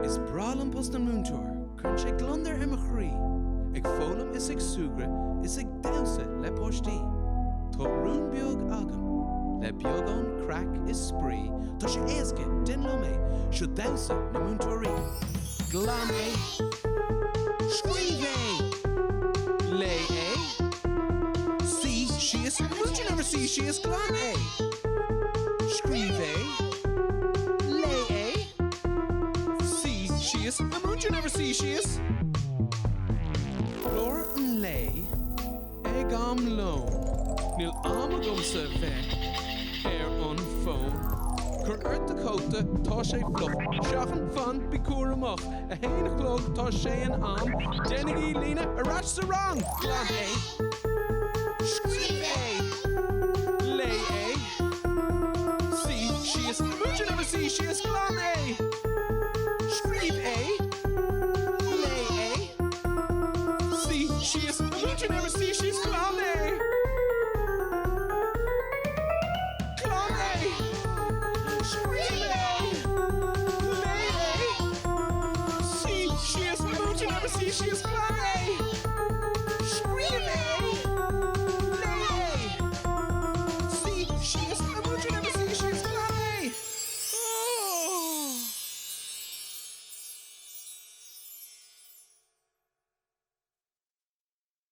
Is breá liom post an múinteoir, cuireann sé gliondar ar mo chroí, ag foghlaim is ag súgradh is ag damhsa le páistí. Tá rún beag agam, le beagán craic is spraoi, tá sé éasca, déan liom é, seo damhsa na múinteoirí. Glan é. Scríobh é! Léigh é. Suigh síos, múinteoir never suigh síos, glan é. Scríobh é. Léigh é. Suigh síos, a múinteoir never suigh síos. Clár an lae ag am lóin. Níl am agamsa bheith ar an bhfón. Cuir ort do chóta, tá sé fliuch. Seachain, fan, bí cúramach. 1 a chlog, tá sé in am. Déanaigí líne ar ais sa rang! Glan é. Scríobh é. Léigh é. Suigh síos, múinteoir never suigh síos, glan é. Scríobh é. Léigh é. Suigh síos, múinteoir never suigh síos, glan é. Glan é. Scríobh é. Léigh é. Suigh síos, múinteoir never suigh síos, glan é.